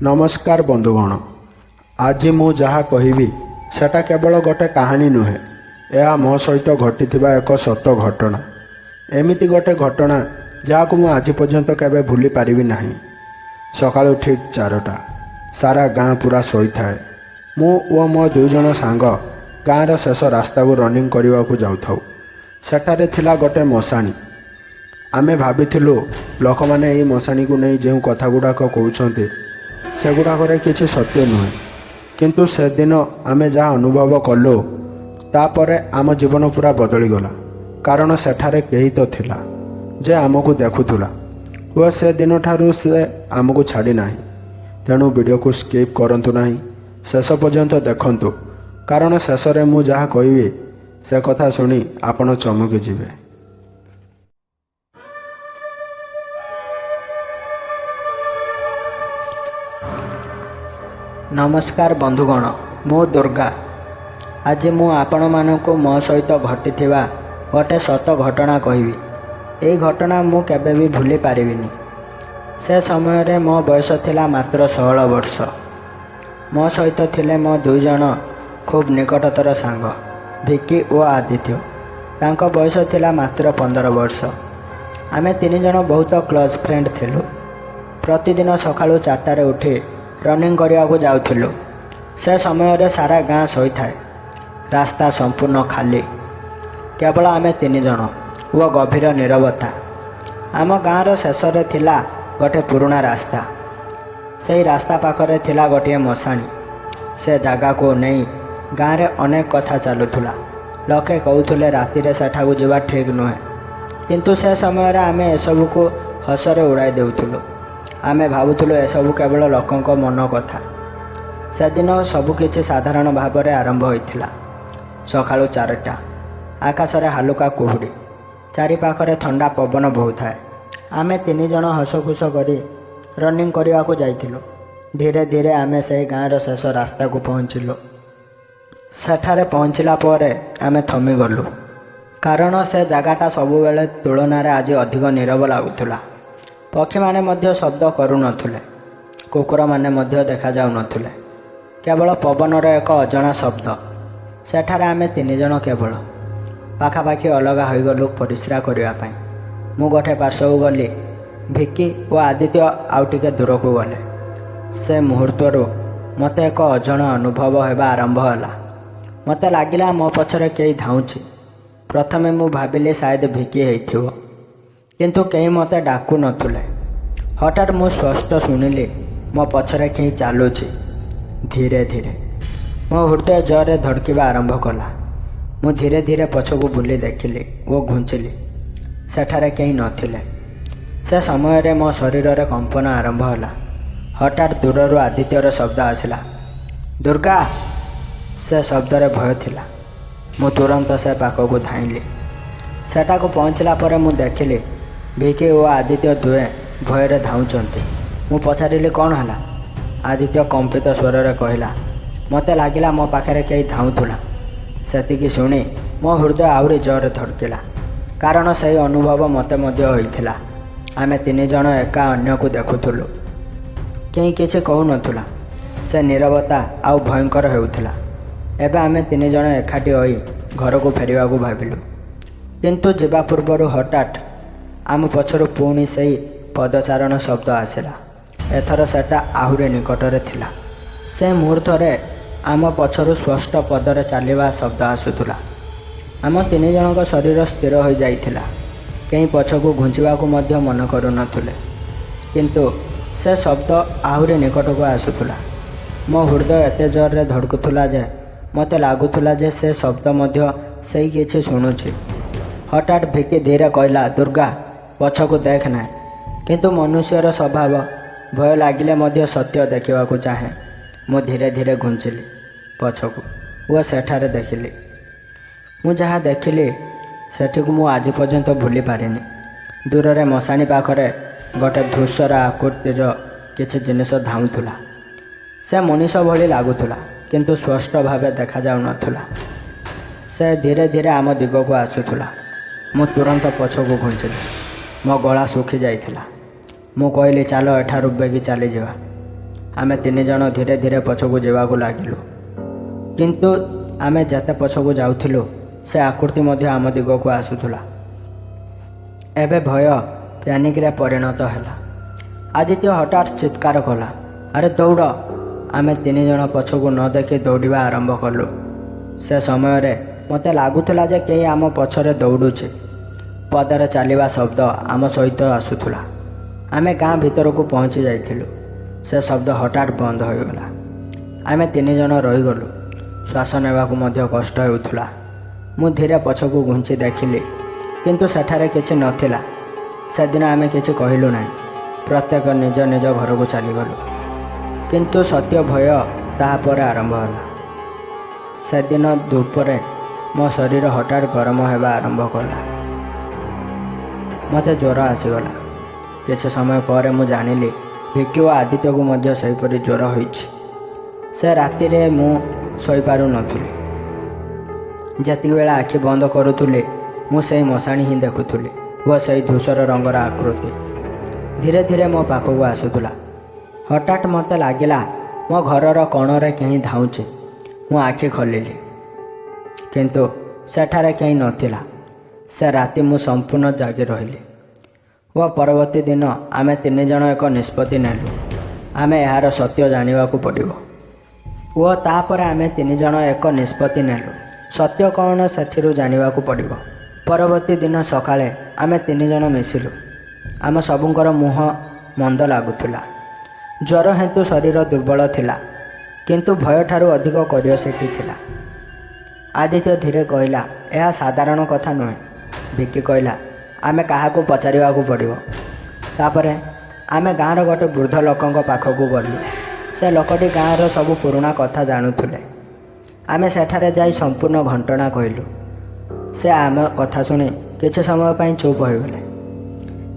ନମସ୍କାର ବନ୍ଧୁଗଣ, ଆଜି ମୁଁ ଯାହା କହିବି ସେଟା କେବଳ ଗୋଟେ କାହାଣୀ ନୁହେଁ। ଏହା ମୋ ସହିତ ଘଟିଥିବା ଏକ ସତ ଘଟଣା। ଏମିତି ଗୋଟେ ଘଟଣା ଯାହାକୁ ମୁଁ ଆଜି ପର୍ଯ୍ୟନ୍ତ କେବେ ଭୁଲି ପାରିବି ନାହିଁ। ସକାଳୁ ଠିକ୍ 4ଟା। ସାରା ଗାଁ ପୁରା ଶୋଇଥାଏ। ମୁଁ ଓ ମୋ ଦୁଇଜଣ ସାଙ୍ଗ ଗାଁର ଶେଷ ରାସ୍ତାକୁ ରନିଂ କରିବାକୁ ଯାଉଥାଉ। ସେଠାରେ ଥିଲା ଗୋଟେ ମଶାଣି। ଆମେ ଭାବିଥିଲୁ, ଲୋକମାନେ ଏହି ମଶାଣିକୁ ନେଇ ଯେଉଁ କଥା ଗୁଡ଼ାକ କହୁଛନ୍ତି, ସେଗୁଡ଼ାକରେ କିଛି ସତ୍ୟ ନୁହେଁ। କିନ୍ତୁ ସେଦିନ ଆମେ ଯାହା ଅନୁଭବ କଲୁ, ତାପରେ ଆମ ଜୀବନ ପୁରା ବଦଳିଗଲା। କାରଣ ସେଠାରେ କେହି ତ ଥିଲା ଯେ ଆମକୁ ଦେଖୁଥିଲା ଓ ସେ ଦିନଠାରୁ ସେ ଆମକୁ ଛାଡ଼ି ନାହିଁ। ତେଣୁ ଭିଡ଼ିଓକୁ ସ୍କିପ୍ କରନ୍ତୁ ନାହିଁ, ଶେଷ ପର୍ଯ୍ୟନ୍ତ ଦେଖନ୍ତୁ। କାରଣ ଶେଷରେ ମୁଁ ଯାହା କହିବି, ସେ କଥା ଶୁଣି ଆପଣ ଚମକି ଯିବେ। ନମସ୍କାର ବନ୍ଧୁଗଣ, ମୁଁ ଦୁର୍ଗା। ଆଜି ମୁଁ ଆପଣମାନଙ୍କୁ ମୋ ସହିତ ଘଟିଥିବା ଗୋଟେ ସତ ଘଟଣା କହିବି। ଏହି ଘଟଣା ମୁଁ କେବେ ବି ଭୁଲି ପାରିବିନି। ସେ ସମୟରେ ମୋ ବୟସ ଥିଲା ମାତ୍ର 16 ବର୍ଷ। ମୋ ସହିତ ଥିଲେ ମୋ ଦୁଇଜଣ ଖୁବ୍ ନିକଟତର ସାଙ୍ଗ, ଭିକି ଓ ଆଦିତ୍ୟ। ତାଙ୍କ ବୟସ ଥିଲା ମାତ୍ର 15 ବର୍ଷ। ଆମେ ତିନି ଜଣ ବହୁତ କ୍ଲୋଜ୍ ଫ୍ରେଣ୍ଡ ଥିଲୁ। ପ୍ରତିଦିନ ସକାଳୁ 4ଟାରେ ଉଠି ରନିଂ କରିବାକୁ ଯାଉଥିଲୁ। ସେ ସମୟରେ ସାରା ଗାଁ ଶୋଇଥାଏ। ରାସ୍ତା ସମ୍ପୂର୍ଣ୍ଣ ଖାଲି। କେବଳ ଆମେ ତିନି ଜଣ ଓ ଗଭୀର ନୀରବତା। ଆମ ଗାଁର ଶେଷରେ ଥିଲା ଗୋଟେ ପୁରୁଣା ରାସ୍ତା। ସେଇ ରାସ୍ତା ପାଖରେ ଥିଲା ଗୋଟିଏ ମଶାଣି। ସେ ଜାଗାକୁ ନେଇ ଗାଁରେ ଅନେକ କଥା ଚାଲୁଥିଲା। ଲୋକେ କହୁଥିଲେ, ରାତିରେ ସେଠାକୁ ଯିବା ଠିକ୍ ନୁହେଁ। କିନ୍ତୁ ସେ ସମୟରେ ଆମେ ଏସବୁକୁ ହସରେ ଉଡ଼ାଇ ଦେଉଥିଲୁ। ଆମେ ଭାବୁଥିଲୁ, ଏସବୁ କେବଳ ଲୋକଙ୍କ ମନ କଥା। ସେଦିନ ସବୁକିଛି ସାଧାରଣ ଭାବରେ ଆରମ୍ଭ ହୋଇଥିଲା। ସକାଳୁ 4ଟା। ଆକାଶରେ ହାଲୁକା କୁହୁଡ଼ି। ଚାରିପାଖରେ ଥଣ୍ଡା ପବନ ବହୁଥାଏ। ଆମେ ତିନି ଜଣ ହସଖୁସ କରି ରନିଂ କରିବାକୁ ଯାଇଥିଲୁ। ଧୀରେ ଧୀରେ ଆମେ ସେହି ଗାଁର ଶେଷ ରାସ୍ତାକୁ ପହଞ୍ଚିଲୁ। ସେଠାରେ ପହଞ୍ଚିଲା ପରେ ଆମେ ଥମିଗଲୁ। କାରଣ ସେ ଜାଗାଟା ସବୁବେଳେ ତୁଳନାରେ ଆଜି ଅଧିକ ନୀରବ ଲାଗୁଥିଲା। ପକ୍ଷୀମାନେ ମଧ୍ୟ ଶବ୍ଦ କରୁନଥିଲେ। କୁକୁରମାନେ ମଧ୍ୟ ଦେଖାଯାଉନଥିଲେ। କେବଳ ପବନର ଏକ ଅଜଣା ଶବ୍ଦ। ସେଠାରେ ଆମେ ତିନି ଜଣ କେବଳ। ପାଖାପାଖି ଅଲଗା ହୋଇଗଲୁ ପରିସ୍ରା କରିବା ପାଇଁ। ମୁଁ ଗୋଟେ ପାର୍ଶ୍ୱକୁ ଗଲି, ଭିକି ଓ ଆଦିତ୍ୟ ଆଉ ଟିକେ ଦୂରକୁ ଗଲେ। ସେ ମୁହୂର୍ତ୍ତରୁ ମୋତେ ଏକ ଅଜଣା ଅନୁଭବ ହେବା ଆରମ୍ଭ ହେଲା। ମୋତେ ଲାଗିଲା, ମୋ ପଛରେ କେହି ଧାଉଁଛି। ପ୍ରଥମେ ମୁଁ ଭାବିଲି, ସାୟଦ ଭିକି ହେଇଥିବ। କିନ୍ତୁ କେହି ମୋତେ ଡାକୁ ନଥିଲେ। ହଠାତ୍ ମୁଁ ସ୍ପଷ୍ଟ ଶୁଣିଲି, ମୋ ପଛରେ କେହି ଚାଲୁଛି, ଧୀରେ ଧୀରେ। ମୋ ହୃଦୟ ଜୋରରେ ଧଡ଼କିବା ଆରମ୍ଭ କଲା। ମୁଁ ଧୀରେ ଧୀରେ ପଛକୁ ବୁଲି ଦେଖିଲି ଓ ଘୁଞ୍ଚିଲି। ସେଠାରେ କେହି ନଥିଲେ। ସେ ସମୟରେ ମୋ ଶରୀରରେ କମ୍ପନ ଆରମ୍ଭ ହେଲା। ହଠାତ୍ ଦୂରରୁ ଆଦିତ୍ୟର ଶବ୍ଦ ଆସିଲା, "ଦୁର୍ଗା!" ସେ ଶବ୍ଦରେ ଭୟ ଥିଲା। ମୁଁ ତୁରନ୍ତ ସେ ପାଖକୁ ଧାଇଁଲି। ସେଠାକୁ ପହଞ୍ଚିଲା ପରେ ମୁଁ ଦେଖିଲି, ଭିକି ଓ ଆଦିତ୍ୟ ଦୁହେଁ ଭୟରେ ଧାଉଁଛନ୍ତି। ମୁଁ ପଚାରିଲି, "କ'ଣ ହେଲା?" ଆଦିତ୍ୟ କମ୍ପିତ ସ୍ୱରରେ କହିଲା, "ମୋତେ ଲାଗିଲା ମୋ ପାଖରେ କେହି ଧାଉଁଥିଲା।" ସେତିକି ଶୁଣି ମୋ ହୃଦୟ ଆହୁରି ଜୋରରେ ଧଡ଼କିଲା। କାରଣ ସେହି ଅନୁଭବ ମୋତେ ମଧ୍ୟ ହୋଇଥିଲା। ଆମେ ତିନି ଜଣ ଏକା ଅନ୍ୟକୁ ଦେଖୁଥିଲୁ। କେହି କିଛି କହୁନଥିଲା। ସେ ନୀରବତା ଆଉ ଭୟଙ୍କର ହେଉଥିଲା। ଏବେ ଆମେ ତିନି ଜଣ ଏକାଠି ହୋଇ ଘରକୁ ଫେରିବାକୁ ଭାବିଲୁ। କିନ୍ତୁ ଯିବା ପୂର୍ବରୁ ହଠାତ୍ ଆମ ପଛରୁ ପୁଣି ସେଇ ପଦଚାରଣ ଶବ୍ଦ ଆସିଲା। ଏଥର ସେଟା ଆହୁରି ନିକଟରେ ଥିଲା। ସେ ମୁହୂର୍ତ୍ତରେ ଆମ ପଛରୁ ସ୍ପଷ୍ଟ ପଦରେ ଚାଲିବା ଶବ୍ଦ ଆସୁଥିଲା। ଆମ ତିନି ଜଣଙ୍କ ଶରୀର ସ୍ଥିର ହୋଇଯାଇଥିଲା। କେହି ପଛକୁ ଘୁଞ୍ଚିବାକୁ ମଧ୍ୟ ମନ କରୁନଥିଲେ। କିନ୍ତୁ ସେ ଶବ୍ଦ ଆହୁରି ନିକଟକୁ ଆସୁଥିଲା। ମୋ ହୃଦୟ ଏତେ ଜୋରରେ ଧଡ଼କୁଥିଲା ଯେ ମୋତେ ଲାଗୁଥିଲା ଯେ ସେ ଶବ୍ଦ ମଧ୍ୟ ସେଇ କିଛି ଶୁଣୁଛି। ହଠାତ୍ ଭିକି ଧୀରେ କହିଲା, "ଦୁର୍ଗା, ପଛକୁ ଦେଖ ନା।" କିନ୍ତୁ ମନୁଷ୍ୟର ସ୍ୱଭାବ, ଭୟ ଲାଗିଲେ ମଧ୍ୟ ସତ୍ୟ ଦେଖିବାକୁ ଚାହେଁ। ମୁଁ ଧୀରେ ଧୀରେ ଘୁଞ୍ଚିଲି ପଛକୁ ଓ ସେଠାରେ ଦେଖିଲି। ମୁଁ ଯାହା ଦେଖିଲି, ସେଠିକୁ ମୁଁ ଆଜି ପର୍ଯ୍ୟନ୍ତ ଭୁଲି ପାରିନି। ଦୂରରେ ମଶାଣି ପାଖରେ ଗୋଟେ ଧୂସର ଆକୃତିର କିଛି ଜିନିଷ ଧାଉଁଥିଲା। ସେ ମଣିଷ ଭଳି ଲାଗୁଥିଲା, କିନ୍ତୁ ସ୍ପଷ୍ଟ ଭାବେ ଦେଖାଯାଉନଥିଲା। ସେ ଧୀରେ ଧୀରେ ଆମ ଦିଗକୁ ଆସୁଥିଲା। ମୁଁ ତୁରନ୍ତ ପଛକୁ ଘୁଞ୍ଚିଲି। ମୋ ଗଳା ଶୁଖି ଯାଇଥିଲା। ମୁଁ କହିଲି, "ଚାଲ, ଏଠାରୁ ବେଗି ଚାଲିଯିବା।" ଆମେ ତିନି ଜଣ ଧୀରେ ଧୀରେ ପଛକୁ ଯିବାକୁ ଲାଗିଲୁ। କିନ୍ତୁ ଆମେ ଯେତେ ପଛକୁ ଯାଉଥିଲୁ, ସେ ଆକୃତି ମଧ୍ୟ ଆମ ଦିଗକୁ ଆସୁଥିଲା। ଏବେ ଭୟ ପ୍ୟାନିକରେ ପରିଣତ ହେଲା। ଆଦିତ୍ୟ ହଠାତ୍ ଚିତ୍କାର କଲା, "ଆରେ ଦୌଡ଼!" ଆମେ ତିନି ଜଣ ପଛକୁ ନ ଦେଖି ଦୌଡ଼ିବା ଆରମ୍ଭ କଲୁ। ସେ ସମୟରେ ମୋତେ ଲାଗୁଥିଲା ଯେ କେହି ଆମ ପଛରେ ଦୌଡ଼ୁଛି। ପଦରେ ଚାଲିବା ଶବ୍ଦ ଆମ ସହିତ ଆସୁଥିଲା। ଆମେ ଗାଁ ଭିତରକୁ ପହଞ୍ଚି ଯାଇଥିଲୁ। ସେ ଶବ୍ଦ ହଠାତ୍ ବନ୍ଦ ହୋଇଗଲା। ଆମେ ତିନି ଜଣ ରହିଗଲୁ। ଶ୍ୱାସ ନେବାକୁ ମଧ୍ୟ କଷ୍ଟ ହେଉଥିଲା। ମୁଁ ଧୀରେ ପଛକୁ ଘୁଞ୍ଚି ଦେଖିଲି, କିନ୍ତୁ ସେଠାରେ କିଛି ନଥିଲା। ସେଦିନ ଆମେ କିଛି କହିଲୁ ନାହିଁ। ପ୍ରତ୍ୟେକ ନିଜ ନିଜ ଘରକୁ ଚାଲିଗଲୁ। କିନ୍ତୁ ସତ୍ୟ ଭୟ ତାହାପରେ ଆରମ୍ଭ ହେଲା। ସେଦିନ ଦ୍ୱିପ୍ରହରେ ମୋ ଶରୀର ହଠାତ୍ ଗରମ ହେବା ଆରମ୍ଭ କଲା। ମୋତେ ଜ୍ୱର ଆସିଗଲା। କିଛି ସମୟ ପରେ ମୁଁ ଜାଣିଲି, ଭିକି ଓ ଆଦିତ୍ୟକୁ ମଧ୍ୟ ସେହିପରି ଜ୍ୱର ହୋଇଛି। ସେ ରାତିରେ ମୁଁ ଶୋଇପାରୁନଥିଲି। ଯେତିକିବେଳେ ଆଖି ବନ୍ଦ କରୁଥିଲି, ମୁଁ ସେଇ ମଶାଣି ହିଁ ଦେଖୁଥିଲି ଓ ସେଇ ଧୂସର ରଙ୍ଗର ଆକୃତି ଧୀରେ ଧୀରେ ମୋ ପାଖକୁ ଆସୁଥିଲା। ହଠାତ୍ ମୋତେ ଲାଗିଲା ମୋ ଘରର କୋଣରେ କେହି ଧାଉଁଛି। ମୁଁ ଆଖି ଖୋଲିଲି, କିନ୍ତୁ ସେଠାରେ କେହି ନଥିଲା। ସେ ରାତି ମୁଁ ସମ୍ପୂର୍ଣ୍ଣ ଜାଗି ରହିଲି ଓ ପରବର୍ତ୍ତୀ ଦିନ ଆମେ ତିନି ଜଣ ଏକ ନିଷ୍ପତ୍ତି ନେଲୁ। ଆମେ ଏହାର ସତ୍ୟ ଜାଣିବାକୁ ପଡ଼ିବ। ଓ ତାପରେ ଆମେ ତିନି ଜଣ ଏକ ନିଷ୍ପତ୍ତି ନେଲୁ, ସତ୍ୟ କ'ଣ ସେଥିରୁ ଜାଣିବାକୁ ପଡ଼ିବ। ପରବର୍ତ୍ତୀ ଦିନ ସକାଳେ ଆମେ ତିନି ଜଣ ମିଶିଲୁ। ଆମ ସବୁଙ୍କର ମୁହଁ ମନ୍ଦ ଲାଗୁଥିଲା। ଜ୍ୱର ହେତୁ ଶରୀର ଦୁର୍ବଳ ଥିଲା, କିନ୍ତୁ ଭୟଠାରୁ ଅଧିକ କ୍ୟୁରିଓସିଟି ଥିଲା। ଆଦିତ୍ୟ ଧୀରେ କହିଲା, "ଏହା ସାଧାରଣ କଥା ନୁହେଁ।" ଭିକି କହିଲା, "ଆମେ କାହାକୁ ପଚାରିବାକୁ ପଡ଼ିବ।" ତାପରେ ଆମେ ଗାଁର ଗୋଟେ ବୃଦ୍ଧ ଲୋକଙ୍କ ପାଖକୁ ଗଲୁ। ସେ ଲୋକଟି ଗାଁର ସବୁ ପୁରୁଣା କଥା ଜାଣୁଥିଲେ। ଆମେ ସେଠାରେ ଯାଇ ସମ୍ପୂର୍ଣ୍ଣ ଘଟଣା କହିଲୁ। ସେ ଆମ କଥା ଶୁଣି କିଛି ସମୟ ପାଇଁ ଚୁପ୍ ହୋଇଗଲେ।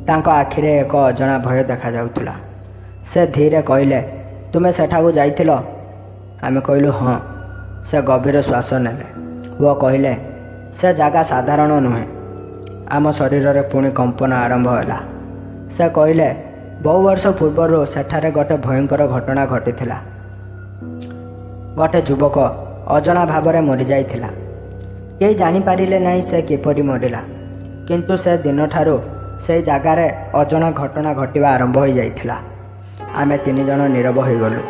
ତାଙ୍କ ଆଖିରେ ଏକ ଅଜଣା ଭୟ ଦେଖାଯାଉଥିଲା। ସେ ଧୀରେ କହିଲେ, "ତୁମେ ସେଠାକୁ ଯାଇଥିଲ?" ଆମେ କହିଲୁ, "ହଁ।" ସେ ଗଭୀର ଶ୍ୱାସ ନେଲେ ଓ କହିଲେ, "ସେ ଜାଗା ସାଧାରଣ ନୁହେଁ।" ଆମ ଶରୀରରେ ପୁଣି କମ୍ପନ ଆରମ୍ଭ ହେଲା। ସେ କହିଲେ, "ବହୁ ବର୍ଷ ପୂର୍ବରୁ ସେଠାରେ ଗୋଟେ ଭୟଙ୍କର ଘଟଣା ଘଟିଥିଲା। ଗୋଟେ ଯୁବକ ଅଜଣା ଭାବରେ ମରିଯାଇଥିଲା। କେହି ଜାଣିପାରିଲେ ନାହିଁ ସେ କିପରି ମରିଲା। କିନ୍ତୁ ସେ ଦିନଠାରୁ ସେଇ ଜାଗାରେ ଅଜଣା ଘଟଣା ଘଟିବା ଆରମ୍ଭ ହୋଇଯାଇଥିଲା।" ଆମେ ତିନି ଜଣ ନୀରବ ହୋଇଗଲୁ।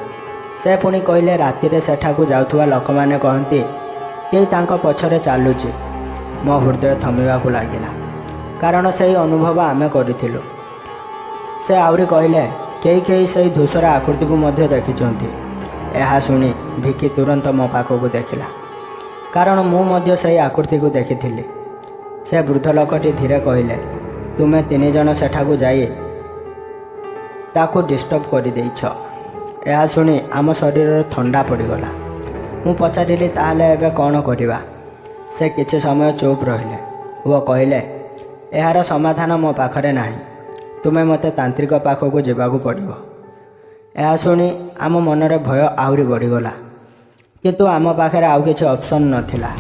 ସେ ପୁଣି କହିଲେ, "ରାତିରେ ସେଠାକୁ ଯାଉଥିବା ଲୋକମାନେ କହନ୍ତି କେହି ତାଙ୍କ ପଛରେ ଚାଲୁଛି।" ମୋ ହୃଦୟ ଥମିବାକୁ ଲାଗିଲା, କାରଣ ସେହି ଅନୁଭବ ଆମେ କରିଥିଲୁ। ସେ ଆହୁରି କହିଲେ, "କେହି କେହି ସେଇ ଧୂସର ଆକୃତିକୁ ମଧ୍ୟ ଦେଖିଛନ୍ତି।" ଏହା ଶୁଣି ଭିକି ତୁରନ୍ତ ମୋ ପାଖକୁ ଦେଖିଲା, କାରଣ ମୁଁ ମଧ୍ୟ ସେହି ଆକୃତିକୁ ଦେଖିଥିଲି। ସେ ବୃଦ୍ଧ ଲୋକଟି ଧୀରେ କହିଲେ, "ତୁମେ ତିନି ଜଣ ସେଠାକୁ ଯାଇ ତାକୁ ଡିଷ୍ଟର୍ବ କରିଦେଇଛ।" ଏହା ଶୁଣି ଆମ ଶରୀରରେ ଥଣ୍ଡା ପଡ଼ିଗଲା। ମୁଁ ପଚାରିଲି, "ତାହେଲେ ଏବେ କ'ଣ କରିବା?" ସେ କିଛି ସମୟ ଚୁପ୍ ରହିଲେ ଓ କହିଲେ, "ଏହାର ସମାଧାନ ମୋ ପାଖରେ ନାହିଁ। ତୁମେ ମୋତେ ତାନ୍ତ୍ରିକ ପାଖକୁ ଯିବାକୁ ପଡ଼ିବ।" ଏହା ଶୁଣି ଆମ ମନରେ ଭୟ ଆହୁରି ବଢ଼ିଗଲା, କିନ୍ତୁ ଆମ ପାଖରେ ଆଉ କିଛି ଅପସନ୍ ନଥିଲା।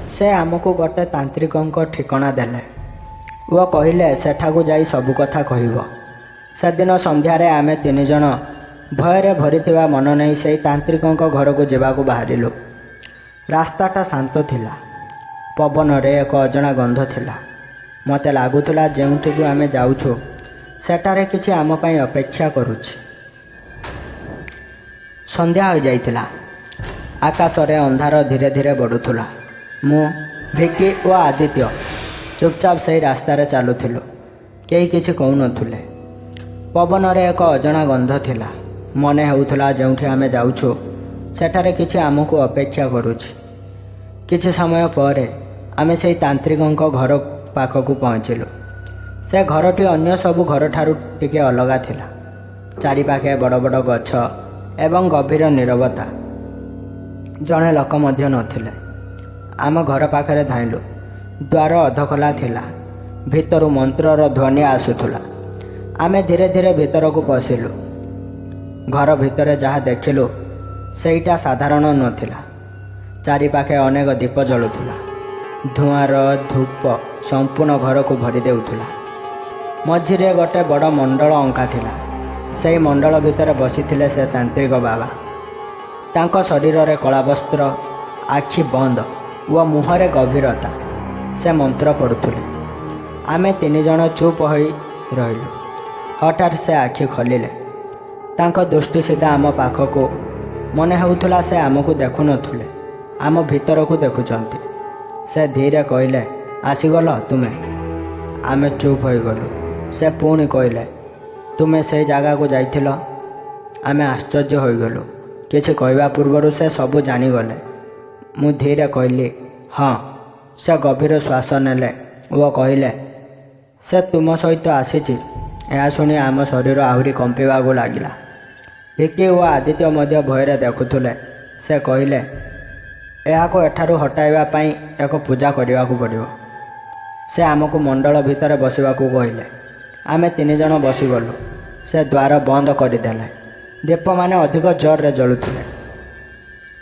ସେ ଆମକୁ ଗୋଟେ ତାନ୍ତ୍ରିକଙ୍କ ଠିକଣା ଦେଲେ ଓ କହିଲେ, ସେଠାକୁ ଯାଇ ସବୁ କଥା କହିବ। ସେଦିନ ସନ୍ଧ୍ୟାରେ ଆମେ ତିନି ଜଣ ଭୟରେ ଭରିଥିବା ମନ ନେଇ ସେଇ ତାନ୍ତ୍ରିକଙ୍କ ଘରକୁ ଯିବାକୁ ବାହାରିଲୁ। ରାସ୍ତାଟା ଶାନ୍ତ ଥିଲା। ପବନରେ ଏକ ଅଜଣା ଗନ୍ଧ ଥିଲା। ମୋତେ ଲାଗୁଥିଲା ଯେଉଁଠିକୁ ଆମେ ଯାଉଛୁ, ସେଠାରେ କିଛି ଆମ ପାଇଁ ଅପେକ୍ଷା କରୁଛି। ସନ୍ଧ୍ୟା ହୋଇଯାଇଥିଲା। ଆକାଶରେ ଅନ୍ଧାର ଧୀରେ ଧୀରେ ବଢ଼ୁଥିଲା। ମୁଁ, ଭିକି ଓ ଆଦିତ୍ୟ ଚୁପଚାପ ସେଇ ରାସ୍ତାରେ ଚାଲୁଥିଲୁ। କେହି କିଛି କହୁନଥିଲେ। ପବନରେ ଏକ ଅଜଣା ଗନ୍ଧ ଥିଲା। ମନେ ହେଉଥିଲା ଯେଉଁଠି ଆମେ ଯାଉଛୁ, ସେଠାରେ କିଛି ଆମକୁ ଅପେକ୍ଷା କରୁଛି। କିଛି ସମୟ ପରେ ଆମେ ସେଇ ତାନ୍ତ୍ରିକଙ୍କ ଘର ପାଖକୁ ପହଞ୍ଚିଲୁ। ସେ ଘରଟି ଅନ୍ୟ ସବୁ ଘରଠାରୁ ଟିକେ ଅଲଗା ଥିଲା। ଚାରିପାଖେ ବଡ଼ ବଡ଼ ଗଛ ଏବଂ ଗଭୀର ନୀରବତା। ଜଣେ ଲୋକ ମଧ୍ୟ ନଥିଲେ। ଆମ ଘର ପାଖରେ ଧାଇଁଲୁ। ଦ୍ୱାର ଅଧଖୋଲା ଥିଲା। ଭିତରୁ ମନ୍ତ୍ରର ଧ୍ୱନି ଆସୁଥିଲା। ଆମେ ଧୀରେ ଧୀରେ ଭିତରକୁ ପଶିଲୁ। ଘର ଭିତରେ ଯାହା ଦେଖିଲୁ, ସେଇଟା ସାଧାରଣ ନଥିଲା। ଚାରିପାଖେ ଅନେକ ଦୀପ ଜଳୁଥିଲା। ଧୂଆଁର ଧୂପ ସମ୍ପୂର୍ଣ୍ଣ ଘରକୁ ଭରି ଦେଉଥିଲା। ମଝିରେ ଗୋଟେ ବଡ଼ ମଣ୍ଡଳ ଅଙ୍କା ଥିଲା। ସେଇ ମଣ୍ଡଳ ଭିତରେ ବସିଥିଲେ ସେ ତାନ୍ତ୍ରିକ ବାବା। ତାଙ୍କ ଶରୀରରେ କଳା ବସ୍ତ୍ର, ଆଖି ବନ୍ଦ ଓ ମୁହଁରେ ଗଭୀରତା। ସେ ମନ୍ତ୍ର ପଢ଼ୁଥିଲେ। ଆମେ ତିନି ଜଣ ଚୁପ୍ ହୋଇ ରହିଲୁ। ହଠାତ୍ ସେ ଆଖି ଖୋଲିଲେ। ତାଙ୍କ ଦୃଷ୍ଟି ସିଧା ଆମ ପାଖକୁ। ମନେ ହେଉଥିଲା ସେ ଆମକୁ ଦେଖୁନଥିଲେ, ଆମ ଭିତରକୁ ଦେଖୁଛନ୍ତି। ସେ ଧୀରେ କହିଲେ, "ଆସିଗଲ ତୁମେ?" ଆମେ ଚୁପ୍ ହୋଇଗଲୁ। ସେ ପୁଣି କହିଲେ, "ତୁମେ ସେଇ ଜାଗାକୁ ଯାଇଥିଲ?" ଆମେ ଆଶ୍ଚର୍ଯ୍ୟ ହୋଇଗଲୁ। କିଛି କହିବା ପୂର୍ବରୁ ସେ ସବୁ ଜାଣିଗଲେ। ମୁଁ ଧୀରେ କହିଲି, "ହଁ।" ସେ ଗଭୀର ଶ୍ୱାସ ନେଲେ ଓ କହିଲେ, "ସେ ତୁମ ସହିତ ଆସିଛି।" ଏହା ଶୁଣି ଆମ ଶରୀର ଆହୁରି କମ୍ପିବାକୁ ଲାଗିଲା। ଭିକି ଓ ଆଦିତ୍ୟ ମଧ୍ୟ ଭୟରେ ଦେଖୁଥିଲେ। ସେ କହିଲେ, "ଏହାକୁ ଏଠାରୁ ହଟାଇବା ପାଇଁ ଏକ ପୂଜା କରିବାକୁ ପଡ଼ିବ।" ସେ ଆମକୁ ମଣ୍ଡଳ ଭିତରେ ବସିବାକୁ କହିଲେ। ଆମେ ତିନି ଜଣ ବସିଗଲୁ। ସେ ଦ୍ୱାର ବନ୍ଦ କରିଦେଲେ। ଦୀପମାନେ ଅଧିକ ଜୋରରେ ଜଳୁଥିଲେ।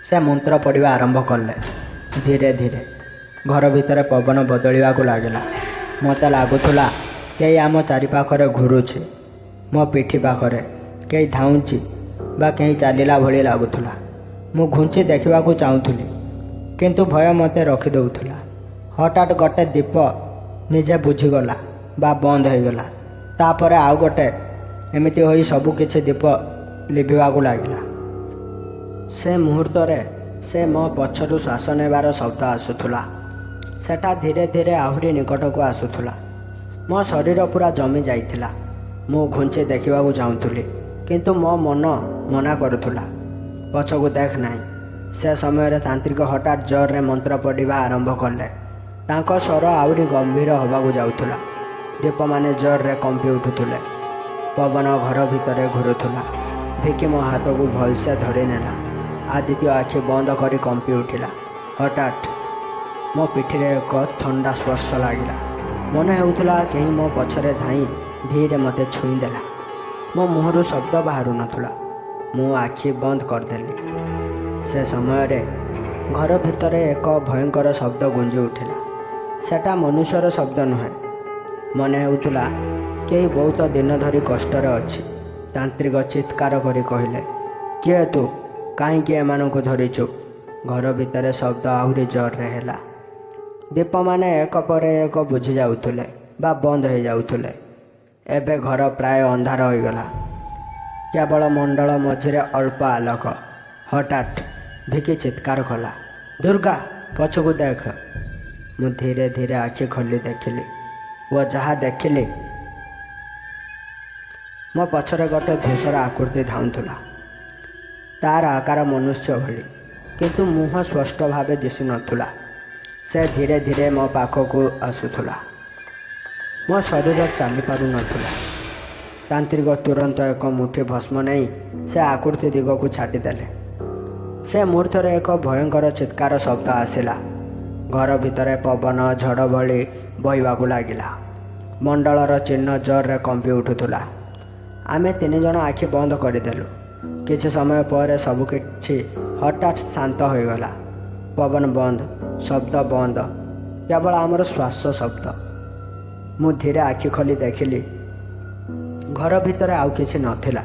ସେ ମନ୍ତ୍ର ପଢ଼ିବା ଆରମ୍ଭ କଲେ ଧୀରେ ଧୀରେ। ଘର ଭିତରେ ପବନ ବଦଳିବାକୁ ଲାଗିଲା। ମୋତେ ଲାଗୁଥିଲା କେହି ଆମ ଚାରିପାଖରେ ଘୁରୁଛି। ମୋ ପିଠି ପାଖରେ କେହି ଧାଉଁଛି ବା କେହି ଚାଲିଲା ଭଳି ଲାଗୁଥିଲା। ମୁଁ ଘୁଞ୍ଚି ଦେଖିବାକୁ ଚାହୁଁଥିଲି, କିନ୍ତୁ ଭୟ ମୋତେ ରଖିଦେଉଥିଲା। ହଠାତ୍ ଗୋଟେ ଦୀପ ନିଜେ ବୁଝିଗଲା ବା ବନ୍ଦ ହୋଇଗଲା। ତାପରେ ଆଉ ଗୋଟେ, ଏମିତି ହୋଇ ସବୁ କିଛି ଦୀପ ଲିଭିବାକୁ ଲାଗିଲା। ସେ ମୁହୂର୍ତ୍ତରେ ସେ ମୋ ପଛରୁ ଶ୍ୱାସ ନେବାର ଶବ୍ଦ ଆସୁଥିଲା। ସେଟା ଧୀରେ ଧୀରେ ଆହୁରି ନିକଟକୁ ଆସୁଥିଲା। ମୋ ଶରୀର ପୁରା ଜମି ଯାଇଥିଲା। ମୁଁ ଘୁଞ୍ଚି ଦେଖିବାକୁ ଚାହୁଁଥିଲି, କିନ୍ତୁ ମୋ ମନ ମନା କରୁଥିଲା, ପଛକୁ ଦେଖ ନାହିଁ। ସେ ସମୟରେ ତାନ୍ତ୍ରିକ ହଠାତ୍ ଜୋରରେ ମନ୍ତ୍ର ପଢ଼ିବା ଆରମ୍ଭ କଲେ। ତାଙ୍କ ସ୍ୱର ଆହୁରି ଗମ୍ଭୀର ହେବାକୁ ଯାଉଥିଲା। ଦୀପମାନେ ଜୋରରେ କମ୍ପି ଉଠୁଥିଲେ। ପବନ ଘର ଭିତରେ ଘୁରୁଥିଲା। ଭିକି ମୋ ହାତକୁ ଭଲସେ ଧରିନେଲା। ଆଦିତ୍ୟ ଆଖି ବନ୍ଦ କରି କମ୍ପି ଉଠିଲା। ହଠାତ୍ ମୋ ପିଠିରେ ଏକ ଥଣ୍ଡା ସ୍ପର୍ଶ ଲାଗିଲା। ମନେ ହେଉଥିଲା କେହି ମୋ ପଛରେ ଧାଇଁ ଧୀରେ ମୋତେ ଛୁଇଁଦେଲା। ମୋ ମୁହଁରୁ ଶବ୍ଦ ବାହାରୁନଥିଲା। ମୁଁ ଆଖି ବନ୍ଦ କରିଦେଲି। ସେ ସମୟରେ ଘର ଭିତରେ ଏକ ଭୟଙ୍କର ଶବ୍ଦ ଗୁଞ୍ଜି ଉଠିଲା। ସେଟା ମନୁଷ୍ୟର ଶବ୍ଦ ନୁହେଁ। ମନେ ହେଉଥିଲା କେହି ବହୁତ ଦିନ ଧରି କଷ୍ଟରେ ଅଛି। ତାନ୍ତ୍ରିକ ଚିତ୍କାର କରି କହିଲେ, "କିଏ ତୁ? କାହିଁକି ଏମାନଙ୍କୁ ଧରିଛୁ?" ଘର ଭିତରେ ଶବ୍ଦ ଆହୁରି ଜୋରରେ ହେଲା। ଦୀପମାନେ ଏକ ପରେ ଏକ ବୁଝି ଯାଉଥିଲେ ବା ବନ୍ଦ ହୋଇଯାଉଥିଲେ। ଏବେ ଘର ପ୍ରାୟ ଅନ୍ଧାର ହୋଇଗଲା। କେବଳ ମଣ୍ଡଳ ମଝିରେ ଅଳ୍ପ ଆଲୋକ। ହଠାତ୍ ଭିକି ଚିତ୍କାର କଲା, "ଦୁର୍ଗା, ପଛକୁ ଦେଖ!" ମୁଁ ଧୀରେ ଧୀରେ ଆଖି ଖୋଲି ଦେଖିଲି ଓ ଯାହା ଦେଖିଲି, ମୋ ପଛରେ ଗୋଟେ ଧୂସର ଆକୃତି ଧାଉଁଥିଲା। ତାର ଆକାର ମନୁଷ୍ୟ ଭଳି, କିନ୍ତୁ ମୁହଁ ସ୍ପଷ୍ଟ ଭାବେ ଦିଶୁନଥିଲା। ସେ ଧୀରେ ଧୀରେ ମୋ ପାଖକୁ ଆସୁଥିଲା। ମୋ ଶରୀର ଚାଲିପାରୁନଥିଲା। ତାନ୍ତ୍ରିକ ତୁରନ୍ତ ଏକ ମୁଠି ଭସ୍ମ ନେଇ ସେ ଆକୃତି ଦିଗକୁ ଛାଟିଦେଲେ। ସେ ମୁହୂର୍ତ୍ତରେ ଏକ ଭୟଙ୍କର ଚିତ୍କାର ଶବ୍ଦ ଆସିଲା। ଘର ଭିତରେ ପବନ ଝଡ଼ ଭଳି ବହିବାକୁ ଲାଗିଲା। ମଣ୍ଡଳର ଚିହ୍ନ ଜୋରରେ କମ୍ପି ଉଠୁଥିଲା। ଆମେ ତିନି ଜଣ ଆଖି ବନ୍ଦ କରିଦେଲୁ। କିଛି ସମୟ ପରେ ସବୁକିଛି ହଠାତ୍ ଶାନ୍ତ ହୋଇଗଲା। ପବନ ବନ୍ଦ, ଶବ୍ଦ ବନ୍ଦ, କେବଳ ଆମର ଶ୍ୱାସ ଶବ୍ଦ। ମୁଁ ଧୀରେ ଆଖି ଖୋଲି ଦେଖିଲି, ଘର ଭିତରେ ଆଉ କିଛି ନଥିଲା।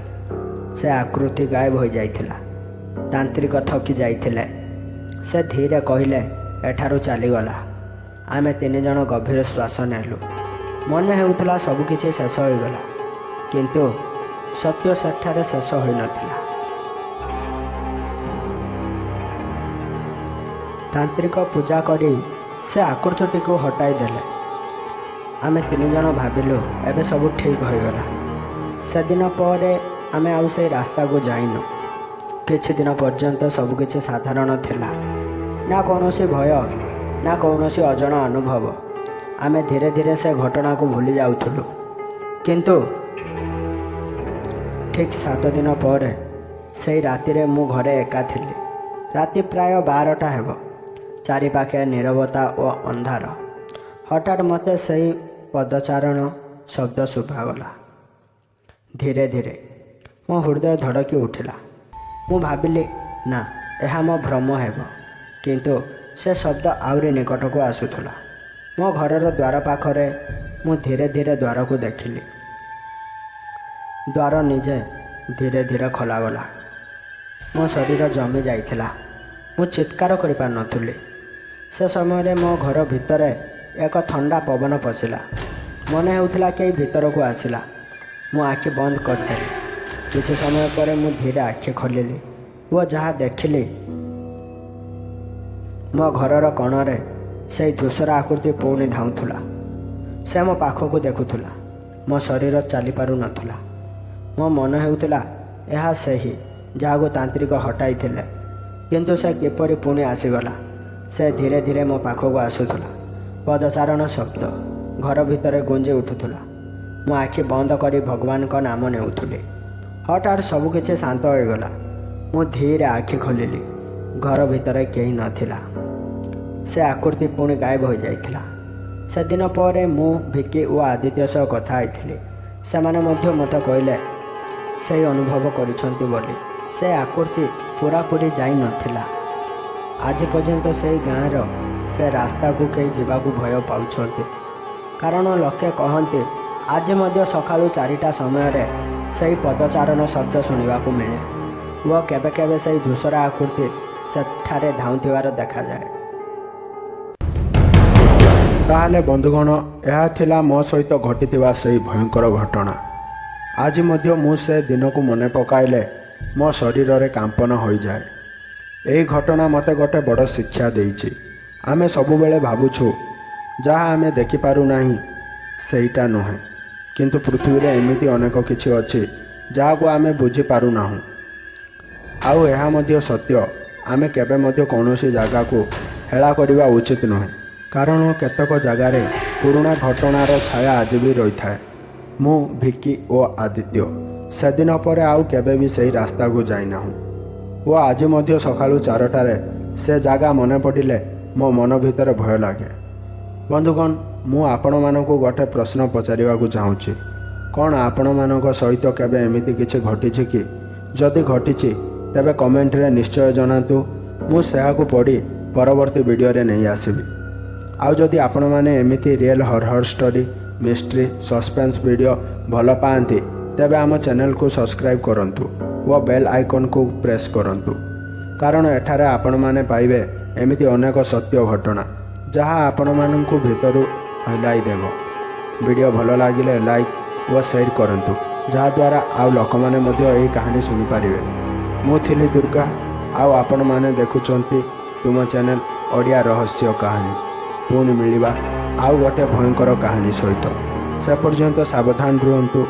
ସେ ଆକୃତି ଗାୟବ ହୋଇଯାଇଥିଲା। ତାନ୍ତ୍ରିକ ଥକି ଯାଇଥିଲେ। ସେ ଧୀରେ କହିଲେ, "ଏଠାରୁ ଚାଲିଗଲା।" ଆମେ ତିନି ଜଣ ଗଭୀର ଶ୍ୱାସ ନେଲୁ। ମନେ ହେଉଥିଲା ସବୁକିଛି ଶେଷ ହୋଇଗଲା, କିନ୍ତୁ ସତ୍ୟ ସେଠାରେ ଶେଷ ହୋଇନଥିଲା। ତାନ୍ତ୍ରିକ ପୂଜା କରି ସେ ଆକୃତିଟିକୁ ହଟାଇ ଦେଲେ। ଆମେ ତିନି ଜଣ ଭାବିଲୁ ଏବେ ସବୁ ଠିକ୍ ହୋଇଗଲା। ସେଦିନ ପରେ ଆମେ ଆଉ ସେଇ ରାସ୍ତାକୁ ଯାଇନୁ। କିଛି ଦିନ ପର୍ଯ୍ୟନ୍ତ ସବୁକିଛି ସାଧାରଣ ଥିଲା। ନା କୌଣସି ଭୟ, ନା କୌଣସି ଅଜଣା ଅନୁଭବ। ଆମେ ଧୀରେ ଧୀରେ ସେ ଘଟଣାକୁ ଭୁଲି ଯାଉଥିଲୁ। କିନ୍ତୁ ଠିକ୍ 7 ଦିନ ପରେ ସେଇ ରାତିରେ ମୁଁ ଘରେ ଏକା ଥିଲି। ରାତି ପ୍ରାୟ 12ଟା ହେବ। ଚାରିପାଖେ ନୀରବତା ଓ ଅନ୍ଧାର। ହଠାତ୍ ମୋତେ ସେଇ ପଦଚାରଣ ଶବ୍ଦ ଶୁଭାଗଲା, ଧୀରେ ଧୀରେ। ମୋ ହୃଦୟ ଧଡ଼କି ଉଠିଲା। ମୁଁ ଭାବିଲି, ନା, ଏହା ମୋ ଭ୍ରମ ହେବ। କିନ୍ତୁ ସେ ଶବ୍ଦ ଆହୁରି ନିକଟକୁ ଆସୁଥିଲା। ମୋ ଘରର ଦ୍ୱାର ପାଖରେ। ମୁଁ ଧୀରେ ଧୀରେ ଦ୍ୱାରକୁ ଦେଖିଲି। ଦ୍ୱାର ନିଜେ ଧୀରେ ଧୀରେ ଖୋଲାଗଲା। ମୋ ଶରୀର ଜମି ଯାଇଥିଲା। ମୁଁ ଚିତ୍କାର କରିପାରୁନଥିଲି। ସେ ସମୟରେ ମୋ ଘର ଭିତରେ ଏକ ଥଣ୍ଡା ପବନ ପଶିଲା। ମନେ ହେଉଥିଲା କେହି ଭିତରକୁ ଆସିଲା। ମୁଁ ଆଖି ବନ୍ଦ କରିଦେଲି। କିଛି ସମୟ ପରେ ମୁଁ ଧୀରେ ଆଖି ଖୋଲିଲି ଓ ଯାହା ଦେଖିଲି, ମୋ ଘରର କୋଣରେ ସେଇ ଧୂସର ଆକୃତି ପୁଣି ଧାଉଁଥିଲା। ସେ ମୋ ପାଖକୁ ଦେଖୁଥିଲା। ମୋ ଶରୀର ଚାଲିପାରୁନଥିଲା। ମୋ ମନେ ହେଉଥିଲା ଏହା ସେହି ଯାହାକୁ ତାନ୍ତ୍ରିକ ହଟାଇଥିଲେ, କିନ୍ତୁ ସେ କିପରି ପୁଣି ଆସିଗଲା? ସେ ଧୀରେ ଧୀରେ ମୋ ପାଖକୁ ଆସୁଥିଲା। ପଦଚାରଣ ଶବ୍ଦ ଘର ଭିତରେ ଗୁଞ୍ଜି ଉଠୁଥିଲା। ମୁଁ ଆଖି ବନ୍ଦ କରି ଭଗବାନଙ୍କ ନାମ ନେଉଥିଲି। ହଠାତ୍ ସବୁକିଛି ଶାନ୍ତ ହୋଇଗଲା। ମୁଁ ଧୀରେ ଆଖି ଖୋଲିଲି। ଘର ଭିତରେ କେହି ନଥିଲା। ସେ ଆକୃତି ପୁଣି ଗାୟବ ହୋଇଯାଇଥିଲା। ସେଦିନ ପରେ ମୁଁ ଭିକି ଓ ଆଦିତ୍ୟ ସହ କଥା ହେଇଥିଲି। ସେମାନେ ମଧ୍ୟ ମୋତେ କହିଲେ ସେଇ ଅନୁଭବ କରିଛନ୍ତି ବୋଲି। ସେ ଆକୃତି ପୂରାପୂରି ଯାଇନଥିଲା। ଆଜି ପର୍ଯ୍ୟନ୍ତ ସେଇ ଗାଁର ସେ ରାସ୍ତାକୁ କେହି ଯିବାକୁ ଭୟ ପାଉଛନ୍ତି, କାରଣ ଲୋକେ କହନ୍ତି ଆଜି ମଧ୍ୟ ସକାଳୁ 4ଟା ସମୟରେ ସେଇ ପଦଚାରଣ ଶବ୍ଦ ଶୁଣିବାକୁ ମିଳେ ଓ କେବେ କେବେ ସେଇ ଧୂସର ଆକୃତି ସେଠାରେ ଧାଉଁଥିବାର ଦେଖାଯାଏ। ତାହେଲେ ବନ୍ଧୁଗଣ, ଏହା ଥିଲା ମୋ ସହିତ ଘଟିଥିବା ସେଇ ଭୟଙ୍କର ଘଟଣା। ଆଜି ମଧ୍ୟ ମୁଁ ସେ ଦିନକୁ ମନେ ପକାଇଲେ ମୋ ଶରୀରରେ କାମ୍ପନ ହୋଇଯାଏ। ଏହି ଘଟଣା ମୋତେ ଗୋଟେ ବଡ଼ ଶିକ୍ଷା ଦେଇଛି। ଆମେ ସବୁବେଳେ ଭାବୁଛୁ ଯାହା ଆମେ ଦେଖିପାରୁନାହିଁ ସେଇଟା ନୁହେଁ, କିନ୍ତୁ ପୃଥିବୀରେ ଏମିତି ଅନେକ କିଛି ଅଛି ଯାହାକୁ ଆମେ ବୁଝିପାରୁନାହୁଁ। ଆଉ ଏହା ମଧ୍ୟ ସତ୍ୟ, ଆମେ କେବେ ମଧ୍ୟ କୌଣସି ଜାଗାକୁ ହେଳା କରିବା ଉଚିତ ନୁହେଁ, କାରଣ କେତେକ ଜାଗାରେ ପୁରୁଣା ଘଟଣାର ଛାୟା ଆଜି ବି ରହିଥାଏ। ମୁଁ, ଭିକି ଓ ଆଦିତ୍ୟ ସେଦିନ ପରେ ଆଉ କେବେ ବି ସେଇ ରାସ୍ତାକୁ ଯାଇନାହୁଁ ଓ ଆଜି ମଧ୍ୟ ସକାଳୁ 4ଟାରେ ସେ ଜାଗା ମନେ ପଡ଼ିଲେ ମୋ ମନ ଭିତରେ ଭୟ ଲାଗେ। ବନ୍ଧୁଗଣ, ମୁଁ ଆପଣମାନଙ୍କୁ ଗୋଟେ ପ୍ରଶ୍ନ ପଚାରିବାକୁ ଚାହୁଁଛି। କ'ଣ ଆପଣମାନଙ୍କ ସହିତ କେବେ ଏମିତି କିଛି ଘଟିଛି କି? ଯଦି ଘଟିଛି, ତେବେ କମେଣ୍ଟରେ ନିଶ୍ଚୟ ଜଣାନ୍ତୁ। ମୁଁ ସେହାକୁ ପଢ଼ି ପରବର୍ତ୍ତୀ ଭିଡ଼ିଓରେ ନେଇ ଆସିବି। ଆଉ ଯଦି ଆପଣମାନେ ଏମିତି real horror story, mystery, suspense video ଭଲ ପାଆନ୍ତି, ତେବେ ଆମ ଚ୍ୟାନେଲକୁ ସବସ୍କ୍ରାଇବ୍ କରନ୍ତୁ ଓ ବେଲ୍ ଆଇକନ୍କୁ ପ୍ରେସ୍ କରନ୍ତୁ, କାରଣ ଏଠାରେ ଆପଣମାନେ ପାଇବେ ଏମିତି ଅନେକ ସତ୍ୟ ଘଟଣା ଯାହା ଆପଣମାନଙ୍କୁ ଭିତରୁ ହଲାଇ ଦେବ। ଭିଡ଼ିଓ ଭଲ ଲାଗିଲେ ଲାଇକ୍ ଓ ସେୟାର କରନ୍ତୁ, ଯାହାଦ୍ୱାରା ଆଉ ଲୋକମାନେ ମଧ୍ୟ ଏହି କାହାଣୀ ଶୁଣିପାରିବେ। ମୁଁ ଥିଲି ଦୁର୍ଗା, ଆଉ ଆପଣମାନେ ଦେଖୁଛନ୍ତି ତୁମ ଚ୍ୟାନେଲ ଓଡ଼ିଆ ରହସ୍ୟ କାହାଣୀ। ପୁଣି ମିଳିବା ଆଉ ଗୋଟେ ଭୟଙ୍କର କାହାଣୀ ସହିତ। ସେ ପର୍ଯ୍ୟନ୍ତ ସାବଧାନ ରୁହନ୍ତୁ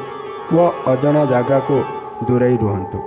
ଓ ଅଜଣା ଜାଗାକୁ ଦୂରେଇ ରୁହନ୍ତୁ।